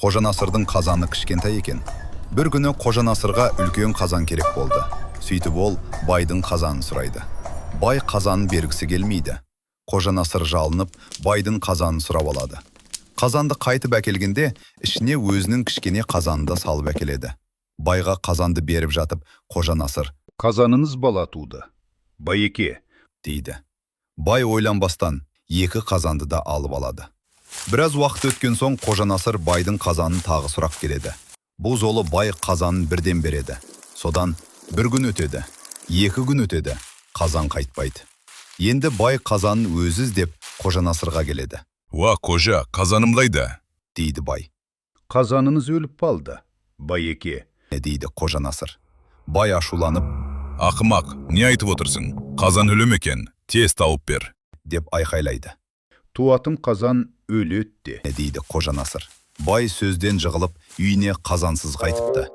Қожанасырдың қазаны кішкентай екен. Бір күні Қожанасырға үлкен қазан керек болды. Сөйтіп ол байдың қазанын сұрайды. Бай қазанын бергісі келмейді. Қожанасыр жалынып, байдың қазанын сұрап алады. Қазанды қайтып әкелгенде, ішіне өзінің кішкене қазанын да салып әкеледі. Байға қазанды беріп жатып, Қожанасыр: Қазаныңыз бала туды, байеке. Дейді. Бай ойланбастан екі қазанды да алып алады. Біраз уақыт өткен соң Қожанасыр байдың қазанын тағы сұрап келеді. Бұл жолы бай қазанын бірден береді. Содан бір күн өтеді, 2 күн өтеді, қазан қайтпайды. Енді бай қазанын өзі іздеп Қожанасырға келеді. Уа, Қожа, қазаным қайда? Дейді бай. Қазаныңыз өліп қалды, байеке. Дейді Қожанасыр. Бай ашуланып: Ақымақ, не айтып отырсың? Қазан өле ме екен? Тез тауып бер. Деп айқайлайды. Туатын қазан өледі де. Дейді Қожанасыр. Бай сөзден жығылып, үйіне қазансыз қайтыпты.